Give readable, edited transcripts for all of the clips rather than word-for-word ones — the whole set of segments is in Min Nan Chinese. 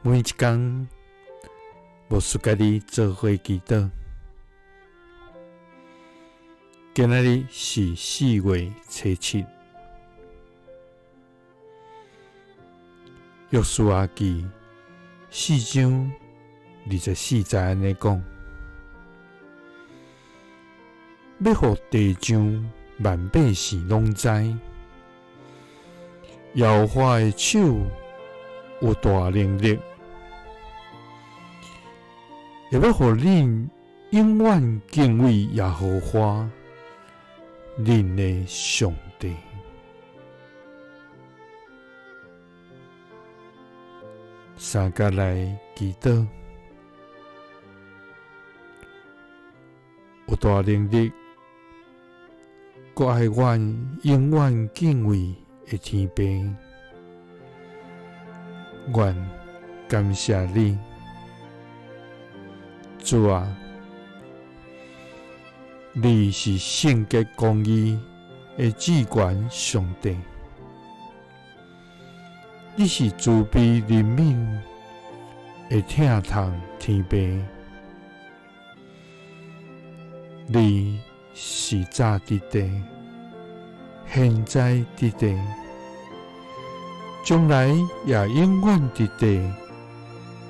每一工，牧師佮你做伙祈禱。今仔日是4月初7，約書亞記4章24節按呢講：欲予地上萬百姓攏知，耶和華的手有大能力，也欲予恁永遠敬畏耶和華，恁的上帝。三佮來祈禱，有大能力，閣愛阮永遠敬畏的天父，阮感謝你，主啊，你是聖潔公義的至懸上帝，你是慈悲憐憫的疼痛天父，你是早佇地，現在佇地，將來也永遠佇地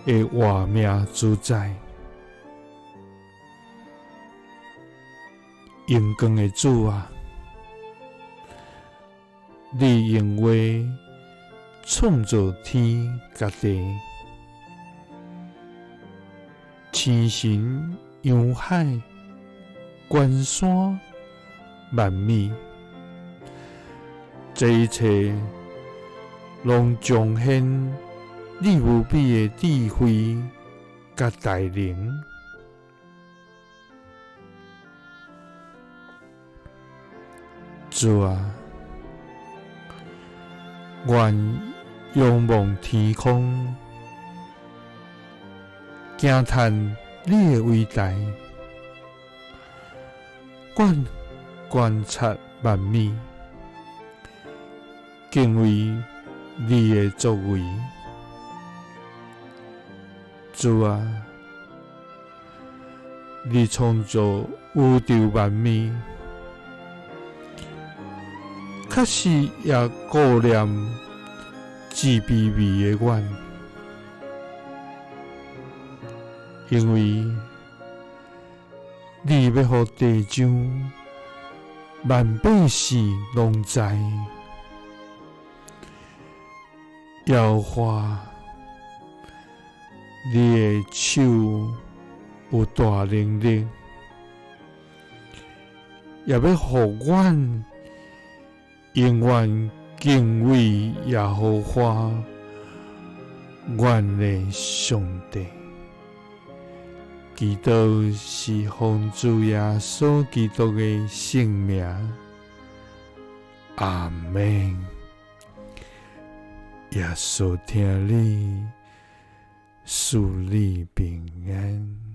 的活命主宰。榮光的主啊，你用話創造天佮地，星辰、洋海、關山、萬物，這一切攏彰顯你無比的智慧佮大能。主啊，阮仰望天空，驚嘆你的偉大，阮觀察萬物，敬畏你的作為。主啊，你創造宇宙萬物，確實也顧念至卑微的阮，因為你欲予地上萬百姓攏知，耶和華，你的手有大能力，也欲予阮永遠敬畏耶和華，阮的上帝。祈禱是奉主耶穌基督的聖名，阿們。耶穌疼你，賜你平安。